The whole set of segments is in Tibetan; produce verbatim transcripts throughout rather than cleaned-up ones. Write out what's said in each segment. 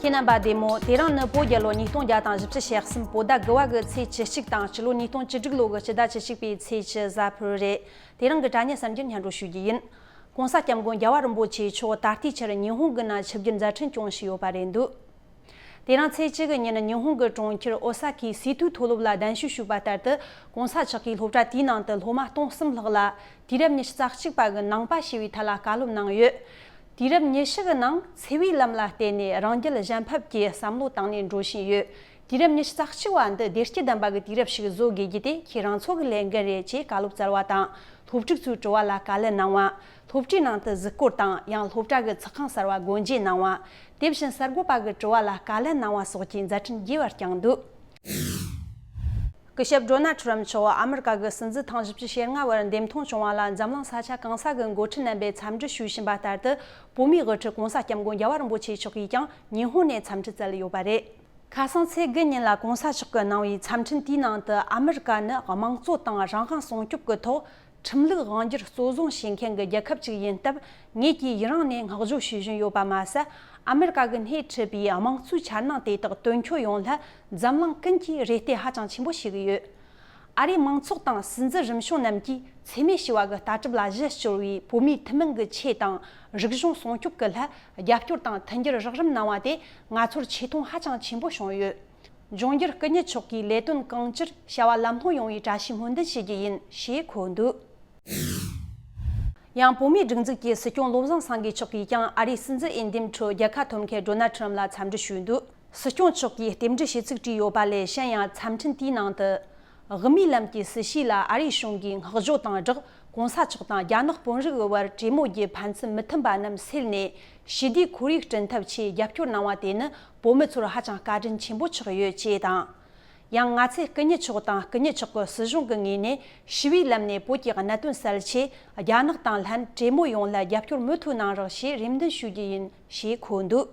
ཁྱེད་རྣམ་པ་བདེ་མོ། དེ་རིང་ནི་བོད་རྒྱལ་ལོ་ཉིས་སྟོང་བརྒྱ་དང་བཞི་བཅུ་ཞེ་གསུམ་བོད་ཟླ་དགུ་བ་གི་ཚེས་བཅུ་གཅིག་དང་སྤྱི་ལོ་ཉིས་སྟོང་བཅུ་དྲུག་ལོ་གི་སྤྱི་ཟླ་བཅུ་གཅིག་པའི་ཚེས་བཅུ་གཟའ་ཕུར་བུ་རེད། དེ་རིང་གི་དྲ་བརྙན་གསར་འགྱུར་སྙན་སྒྲོན་ཞུ་རྒྱུ་ཡིན། ྋགོང་ས་ྋསྐྱབས་མགོན་རྒྱལ་བ་རིན་པོ་ཆེ་མཆོག་ད་ལྟའི་ཆར་ཉི་ཧོང་གི་ནང་ཆིབས་བསྒྱུར་མཛད་འཕྲིན་སྐྱོང་བཞིན་ཡོད་པ་རེད་འདུག་དེ་རིང་ཚེས་བཅུ་གི་ཉིན་ཉི་ཧོང་གི་གྲོང་ཁྱེར་ཨོ་ས་ཀའི་སི་ཏུའི་མཐོ་སློབ་ལ་གདན་ཞུ་ཞུས་པ་ལྟར་དུ། ྋགོང་ས་མཆོག་གིས་སློབ་གྲྭ་དེའི་ནང་དུ་སློབ་མ་སྟོང་གསུམ་ལྷག་ལ་དུས་རབས་ཉི་ཤུ་རྩ་གཅིག་པ་གི་ནང་པ་ཞེས་པའི་ཐད་ལ་བཀའ་སློབ་གནང་ཡོད། དུས་རབས་ཉི་ཤུ་གི་ནང་འཚེ་བའི་ལམ་ལ་བརྟེན་ནས་རང་རྒྱལ་གཞན་ཕམ་གྱི་བསམ་བློ་བཏང་ནས་འགྲོ་བཞིན་ཡོད། དུས་རབས་ཉི་ཤུ་རྩ་གཅིག་པ་འདི་བདེ་སྐྱིད་ལྡན་པ་གི་དུས་རབས་ཤིག་བཟོ་དགོས་རྒྱུ་དེ་ཁྱེད་རང་ཚོ་གི་ལས་འགན་རེད་ཅེས་བཀའ་སློབ་སྩལ་བ་དང་། སློབ་ཕྲུག་ཚོའི་དྲི་བ་ལ་བཀའ་ལན་གནང་བ། སློབ་གྲྭའི་ནང་དུ་གཟིགས་སྐོར་དང་ཡང་སློབ་གྲྭ་གི་ཚགས་ཁང་གསར་བ་སྒོ་འབྱེད་གནང་བ། དེ་བཞིན་གསར་འགོད་པ་གི་དྲི་བ་ལ་བཀའ་ལན་གནང་བ་སོགས་ཀྱི་མཛད་འཕྲིན་རྒྱས་པར་བསྐྱངས་འདུག་སྐུ་ཞབས་ཌོ་ནལ་ཁྲི་རམ་མཆོག་ཨ་མི་རི་ཀ་གི་སྲིད་འཛིན་ཐེངས་བཞི་བཅུ་ཞེ་ལྔ་བར་འདེམས་ཐོན་བྱུང་བ་ལ་འཛམ་གླིང་ས་ཆ་གང་ས་གི་འགོ་ཁྲིད་རྣམ་པས་འཚམས་འདྲི་ཞུས་བཞིན་པ་ལྟར་དུ། བོད་མིའི་དབུ་ཁྲིད་ྋགོང་ས་ྋསྐྱབས་མགོན་རྒྱལ་བ་རིན་པོ་ཆེ་མཆོག་གིས་ཀྱང་ཉི་ཧོང་ནས་འཚམས་འདྲི་བསྩལ་ཡོད་པ་རེད། ཁ་སང་ཚེས་དགུ་ཉིན་ལ་ྋགོང་ས་མཆོག་གིས་གནང་བའི་འཚམས་འཕྲིན་དེའི་ནང་དུ། ཨ་མི་རི་ཀ་ནི་དམངས་གཙོ་དང་རང་དབང་སྲུང་སྐྱོབ་ཀྱི་ཐོག་ཁྲིམས་ལུགས་དབང་སྒྱུར་གཙོ་བཟུང་བྱེད་མཁན་གྱི་རྒྱལ་ཁབ་ཅིག་ཡིན་སྟབས། ངེད་ཀྱིས་ཡུན་རིང་ནས་བསྔགས་བརྗོད་བྱེད་བཞིན་ཡོད་པ་མ་ཟད། ཨ་མི་རི་ཀ་གིས་སྣེ་ཁྲིད་པའི་དམངས་གཙོའི་འཆར་སྣང་དེ་དག་དོན་འཁྱོལ་ཡོང་སླད་འཛམ་གླིང་ཀུན་གྱིས་རེ་ལྟོས་ཧ་ཅང་ཆེན་པོ་བྱེད་ཀྱི་ཡོད། ཨ་རིའི་མང་ཚོགས་དང་སྲིད་འཛིན་རིམ་བྱོན་རྣམས་ཀྱིས་འཚེ་མེད་ཞི་བ་གི་ལྟ་གྲུབ་ལ་གཞི་བཅོལ་བའི་བོད་མིའི་ཐུན་མོང་གི་ཆོས་དང་རིག་གཞུང་སྲུང་སྐྱོབ་ཀྱི་སླད་རྒྱབ་སྐྱོར་དང་མཐུན་འགྱུར་རོགས་རམ་གནང་བ་དེ་ང་ཚོར་ཆེ་མཐོང་ཧ་ཅང་ཆེན་པོ་བྱུང་ཡོད། འབྱུང་འགྱུར་སྐུ་ཉིད་མཆོག་གིས་ལས་དོན་གང་ཅིར་བྱ་བ་ལམ་ལྷོང་ཡོང་བའི་བཀྲ་ཤིས་སྨོན་འདུན་ཞུ་རྒྱུ་ཡིན་ཞེས་འཁོད་འདུག་ཡང་བོད་མིའི་སྒྲིག་འཛུགས་ཀྱི་སྲིད་སྐྱོང་བློ་བཟང་སེང་གེ་མཆོག་གིས་ཀྱང་ཨ་རིའི་སྲིད་འཛིན་འོས་འདེམས་ཁྲོད་རྒྱལ་ཁ་ཐོབ་མཁན་ཌོ་ནལ་ཁྲི་རམ་ལ་འཚམས་འདྲི་ཞུས་འདུག་སྲིད་སྐྱོང་མཆོག་གིས་རྟེན་འབྲེལ་ཞུ་ཚིག་བྲིས་ཡོད་པ་ལས་གཞན་ཡང་། འཚམས་འཕྲིན་དེའི་ནང་དུ། དབུ་མའི་ལམ་གྱི་སྲིད་བྱུས་ལ་ཨ་རིའི་གཞུང་གིས་བསྔགས་བརྗོད་དང་སྦྲགས། ྋགོང་ས་མཆོག་དང་རྒྱ་ནག་དཔོན་རིགས་ཀྱི་བར་གྲོས་མོལ་གྱི་ཕན་ཚུན་མི་མཐུན་པ་རྣམས་སེལ་ནས། ཞི་བདེའི་ཁོར་ཡུག་བསྐྲུན་ཐབས་ཆེད་རྒྱབ་སྐྱོར་གནང་བ་དེ་ནི་བོད་མི་ཚོར་ཧ་ཅང་བཀའ་དྲིན་ཆེན་པོ་ཆགས་ཡོད་ཅེས་དང་། ཡང་ང་ཚོས་སྐུ་ཉིད་མཆོག་དང་སྐུ་ཉིད་མཆོག་གི་སྲིད་གཞུང་གི་ངོས་ནས་ཞི་བའི་ལམ་ནས་བོད་ཀྱི་གནད་དོན་སེལ་ཆེད་རྒྱ་ནག་དང་ལྷན་གྲོས་མོལ་ཡོང་སླད་རྒྱབ་སྐྱོར་མུ་མཐུད་གནང་རོགས་ཞེས་རེ་འདུན་ཞུ་རྒྱུ་ཡིན་ཞེས་འཁོད་འདུག་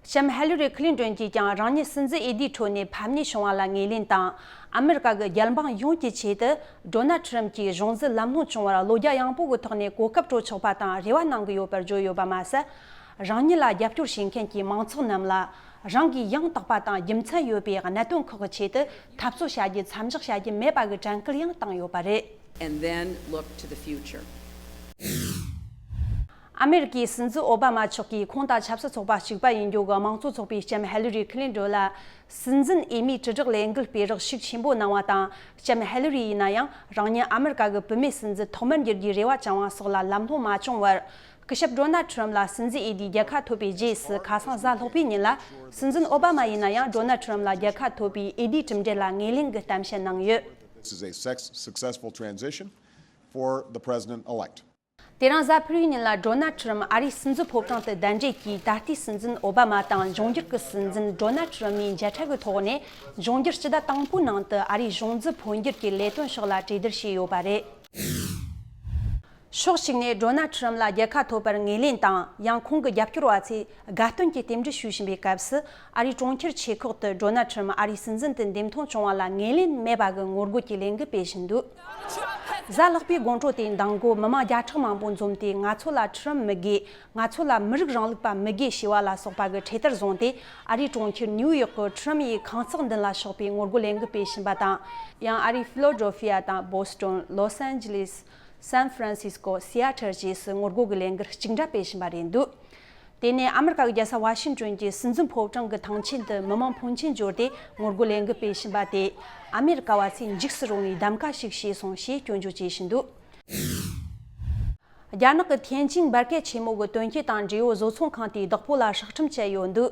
ལྕམ་ཧེ་ལི་རི་ཁི་ལིན་ཏོན་གྱིས་ཀྱང་རང་ཉིད་སྲིད་འཛིན་འོས་བསྡུའི་ཁྲོད་ནས་ཕམ་ཉེས་བྱུང་བ་ལ་ངོས་ལེན་དང་། ཨ་མི་རི་ཀ་གི་རྒྱལ་འབངས་ཡོངས་ཀྱི་ཆེད་དུ་ཌོ་ནལ་ཁྲི་རམ་གྱི་གཞུང་འཛུལ་ལམ་ལྷོང་བྱུང་བར་བློ་རྒྱ་ཡངས་པོ་གི་ཐོག་ནས་གོ་སྐབས་སྤྲོད་ཆོག་པ་དང་རེ་བ་གནང་གི་ཡོད་པར་བརྗོད་ཡོད་པ་མ་ཟད། རང་ཉིད་ལ་རྒྱབ་སྐྱོར་བྱེད་མཁན་གྱི་མང་ཚོགས་རྣམས་ལ། རང་གིས་ཡང་དག་པ་དང་རྒྱུ་མཚན་ཡོད་པའི་གནད་དོན་ཁག་གི་ཆེད་དུ་འཐབ་རྩོད་བྱ་རྒྱུ་མཚམས་འཇོག་བྱ་རྒྱུ་མེད་པ་གི་དྲན་སྐུལ་ཡང་བཏང་ཡོད་པ་རེད། And then look to the future. ཨ་མེ་རི་ཀའི་སྲིད་འཛིན་ཨོ་བྷ་མ་མཆོག་གིས་ཁོང་དང་ཆབ་སྲིད་ཚོགས་པ་གཅིག་པ་ཡིན་རྒྱུ་གི་དམངས་གཙོ་ཚོགས་པའི་ལྕམ་ཧེ་ལི་རི་ཁི་ལིན་ཏོན་ལ། སྲིད་འཛིན་འོས་མིའི་དྲིལ་བསྒྲགས་ལས་འགུལ་སྤེལ་རོགས་ཤུགས་ཆེན་པོ་གནང་བ་དང་། ལྕམ་ཧེ་ལི་རི་ཡིན་ན་ཡང་རང་ཉིད་ཨ་མེ་རི་ཀ་གི་བུད་མེད་སྲིད་འཛིན་ཐོག་མར་འགྱུར་རྒྱུའི་རེ་བ་བཅངས་པ་སོགས་ལ་ལམ་ལྷོང་མ་བྱུང་བར། སྐུ་ཞབས་ཌོ་ནལ་ཁྲི་རམ་ལ་སྲིད་འཛིན་འོས་བསྡུའི་རྒྱལ་ཁ་ཐོབ་པའི་རྗེས་སུ། ཁ་སང་གཟའ་ལྷག་པའི་ཉིན་ལ། སྲིད་འཛིན་ཨོ་བྷ་མ་ཡིན་ན་ཡང་ཌོ་ནལ་ཁྲི་རམ་ལ་རྒྱལ་ཁ་ཐོབ་པའི་འོས་བསྡུའི་གྲུབ་འབྲས་ལ་ངོས་ལེན་གྱི་གཏམ་བཤད་གནང་ཡོད། This is a sex- successful transition for the president-elect. དེ་རིང་གཟའ་ཕུར་བུའི་ཉིན་ལ་ཌོ་ནལ་ཁྲི་རམ་ཨ་རིའི་སྲིད་འཛིན་ཕོ་བྲང་དུ་གདན་འདྲེན་གྱིས། ད་ལྟའི་སྲིད་འཛིན་ཨོ་བྷ་མ་དང་འབྱུང་འགྱུར་གྱི་སྲིད་འཛིན་ཌོ་ནལ་ཁྲི་རམ་གཉིས་མཇལ་འཕྲད་ཀྱི་ཐོག་ནས། འབྱུང་འགྱུར་སྤྱི་ཟླ་དང་པོའི་ནང་དུ་ཨ་རིའི་གཞུང་འཛུལ་འཕོ་འགྱུར་གྱི་ལས་དོན་སོགས་ལ་གྲོས་བསྡུར་བྱས་ཡོད་པ་རེད། ཕྱོགས་གཅིག་ནས་ཌོ་ནལ་ཁྲི་རམ་ལ་རྒྱལ་ཁ་ཐོབ་པར་ངོས་ལེན་དང་། ཡང་ཁོང་གི་རྒྱབ་སྐྱོར་བ་ཚོས་དགའ་སྟོན་གྱི་རྟེན་འབྲེལ་ཞུ་བཞིན་པའི་སྐབས་སུ། ཨ་རིའི་གྲོང་ཁྱེར་ཆེ་ཁག་ཏུ་ཌོ་ནལ་ཁྲི་རམ་ཨ་རིའི་སྲིད་འཛིན་དུ་འདེམས་ཐོན་བྱུང་བ་ལ་ངོས་ལེན་མེད་པ་གི་ངོ་རྒོལ་གྱི་ལས་འགུལ་སྤེལ་བཞིན་འདུག་གཟའ་ལྷག་པའི་དགོང་དྲོ་དེའི་མདང་དགོང་། མི་མང་བརྒྱ་ཕྲག་མང་པོ་འཛོམས་ཏེ། ང་ཚོ་ལ་ཁྲི་རམ་མི་དགོས། ང་ཚོ་ལ་མི་རིགས་རིང་ལུགས་པ་མི་དགོས་ཞེས་པ་ལ་སོགས་པ་གི་འཕྲེད་དར་བཟུང་སྟེ། ཨ་རིའི་གྲོང་ཁྱེར་ནིའུ་ཡོག་གི་ཁྲི་རམ་ཡི་ཁང་ཚན་མདུན་ལ་ཕྱོགས་པའི་ངོ་རྒོལ་ལས་འགུལ་སྤེལ་བཞིན་པ་དང་། ཡང་ཨ་རིའི་ཕི་ལོ་ཌེལ་ཕི་ཡ་དང་། བོ་སི་ཊོན། ལོས་ཨན་ཇི་ལིས། སན་ཧྥ་རན་སིས་ཀོ། སི་ཨ་ཐལ་བཅས་སུ་ངོ་རྒོལ་གྱི་ལས་འགུལ་གཅིག་འདྲ་སྤེལ་བཞིན་པ་རེད་འདུག་དེ་ནས་ཨ་མེ་རི་ཀ་གི་རྒྱལ་ས་ཝ་ཤིང་ཏོན་གྱི་སྲིད་འཛིན་ཕོ་བྲང་གི་ཐང་ཆེན་དུ་མི་མང་ཕོན་ཆེན་འབྱོར་ཏེ་ངོ་རྒོལ་ལས་འགུལ་སྤེལ་བཞིན་པ་དེས། ཨ་མེ་རི་ཀ་བ་ཚོས་འཇིགས་སུ་རུང་བའི་གདམ་ག་ཞིག་བྱས་སོང་ཞེས་སྐྱོན་བརྗོད་བྱེད་བཞིན་འདུག་རྒྱ་ནག་གི་ཐེན་ཅིང་འབར་གས་ཆེན་མོ་གི་དོན་རྐྱེན་དང་འབྲེལ་ཡོད་བཟོ་ཚོང་ཁང་དེའི་བདག་པོ་ལ་སྲོག་ཁྲིམས་བཅད་ཡོད་འདུག་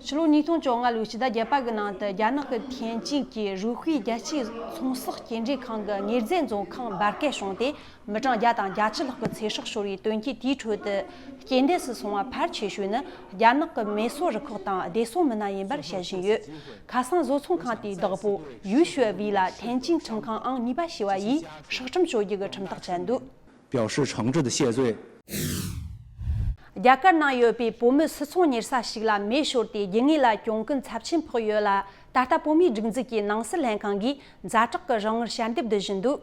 ཕྱི་ལོ་ཉིས་སྟོང་བཅོ་ལྔ་ལོའི་ཕྱི་ཟླ་བརྒྱད་པ་གི་ནང་དུ། རྒྱ་ནག་གི་ཐེན་ཅིང་གི་རུས་སྤུས་རྒྱལ་སྤྱིའི་ཚོང་ཟོག་སྐྱེལ་འདྲེན་ཁང་གི་དངོས་རྫས་བཟོ་ཁང་འབར་གས་བྱུང་སྟེ། མི་གྲངས་བརྒྱ་དང་བརྒྱད་ཅུ་ལྷག་གི་ཚེ་སྲོག་ཤོར་བའི་དོན་རྐྱེན་དེའི་ཁྲོད་དུ། རྐྱེན་འདས་སུ་སོང་བ་ཕལ་ཆེ་ཤོས་ནི་རྒྱ་ནག་གི་མེ་སོར་རུ་ཁག་དང་བདེ་སྲུང་མི་སྣ་ཡིན་པར་བཤད་བཞིན་ཡོད། ཁ་སང་བཟོ་ཚོང་ཁང་དེའི་བདག་པོ་ཡུས་ཞུའེ་ཝེ་ལ་ཐེན་ཅིང་ཁྲིམས་ཁང་ཨང་གཉིས་པ་ཞེས་པ་ཡིས་སྲོག་ཁྲིམས་གཅོད་རྒྱུ་གི་ཁྲིམས་ཐག་བཅད་འདུག 表示诚挚的谢罪。 རྒྱ་གར་ནང་ཡོད་པའི་བོད་མི་སུད་ཚོང་གཉེར་ས་ཞིག་ལ་མེ་ཤོར་ཏེ། རྒྱུ་དངོས་ལ་གྱོང་གུན་ཚབས་ཆེན་ཕོག་ཡོད་ལ། ད་ལྟ་བོད་མིའི་སྒྲིག་འཛུགས་ཀྱི་ནང་སྲིད་ལྷན་ཁང་གིས་ཛ་དྲག་གི་རང་ངར་ཞལ་འདེབས་བསྡུ་བཞིན་འདུག་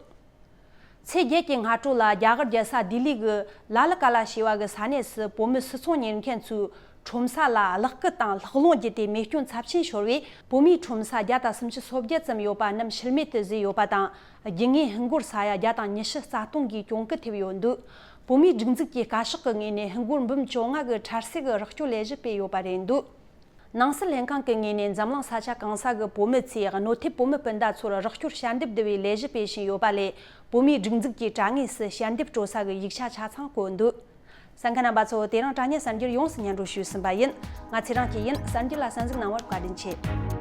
ཚེས་བརྒྱད་ཀྱི་སྔ་དྲོ་ལ་རྒྱ་གར་རྒྱལ་ས་ལྡི་ལི་གི་ལ་ལི་ཀ་ལ་ཞེས་པ་གི་ས་གནས་སུ་བོད་མི་སུད་ཚོང་གཉེར་མཁན་ཚོས་ ཁྲོམ་ས་ལ་གློག་སྐུད་དང་ལྷགས་རླུང་བརྒྱུད་དེ་མེ་སྐྱོན་ཚབས་ཆེན་ཤོར་བས། བོད་མིའི་ཁྲོམ་ས་བརྒྱ་དང་སུམ་ཅུ་སོ་བརྒྱད་ཙམ་ཡོད་པ་རྣམས་ཕྱིར་མེད་དུ་བཟོས་ཡོད་པ་དང་། རྒྱུ་དངོས་ཧིན་སྒོར་ས་ཡ་བརྒྱ་དང་ཉི་ཤུ་རྩ་སྟོང་གི་གྱོང་གུན་ཐེབས་ཡོད་འདུག་བོད་མིའི་སྒྲིག་འཛུགས་ཀྱི་བཀའ་ཤག་གི་ངོས་ནས་ཧིན་སྒོར་འབུམ་བཅོ་ལྔ་གི་འཕྲལ་སེལ་གྱི་རོགས་སྐྱོར་ལས་གཞི་སྤེལ་ཡོད་པ་རེད་འདུག་ནང་སྲིད་ལྷན་ཁང་གི་ངོས་ནས་འཛམ་གླིང་ས་ཆ་གང་ས་གི་བོད་མི་ཚོས་གནོད་ཐེབས་བོད་མི་སྤུན་ཟླ་ཚོར་རོགས་སྐྱོར་ཞལ་འདེབས་བསྡུ་བའི་ལས་གཞི་སྤེལ་བཞིན་ཡོད་པ་ལས། བོད་མིའི་སྒྲིག་འཛུགས་ཀྱི་དྲ་ངོས་སུ་ཞལ་འདེབས་སྤྲོད་ས་གི་ཡིག་ཆ་ཆ་ཚང་བཀོད་འདུག་གསན་མཁན་རྣམ་པ་ཚོ། དེ་རིང་དྲ་བརྙན་གསར་འགྱུར་ཡོངས་སུ་སྙན་སྒྲོན་ཞུས་ཟིན་པ་ཡིན། ང་ཚེ་རིང་སྐྱིད་ཡིན། གསར་འགྱུར་ལ་གསན་གཟིགས་གནང་བར་བཀའ་དྲིན་ཆེ།